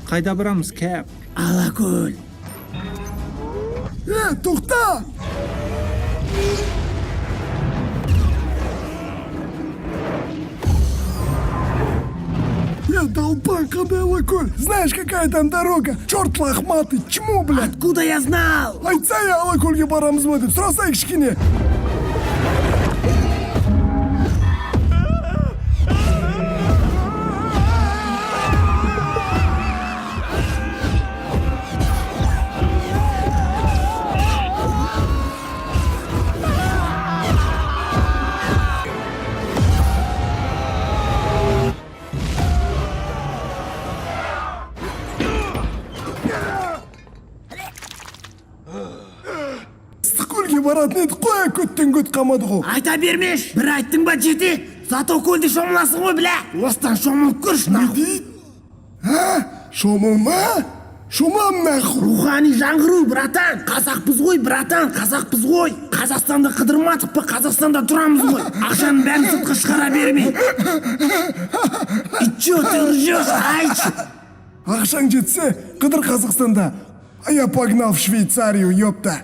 Қайда барамыз, Кэп? Алакөл. Е, тоқта! Е, долбан, қандай Алакөл? Знаешь, какая там дорога? Черт лохматый, чмо, блядь? Откуда я знал? Айтса, я Алакөлге барамыз ба деп сұрасай кішкене. Ыстықкөлге баратын едік қой, көттен көт қамады ғой. Айта бермеш, бір айттың ба, жетеді. Зато көлде шомыласың ғой, бля. Осыдан шомылып көрші, Не нахуй. дейді? А? Шомылма? Шомылам нахуй. Рухани жаңғыру, братан. Қазақпыз ғой, братан, қазақпыз ғой. Қазақстанда қыдырмадық па, Қазақстанда тұрамыз ғой. Ақшаның бәрін сыртқа шығара бермей. И чё ты ржешь, айтшы? Ақшаң жетсе, қыдыр Қазақстанда. А я погнал в Швейцарию, ёпта.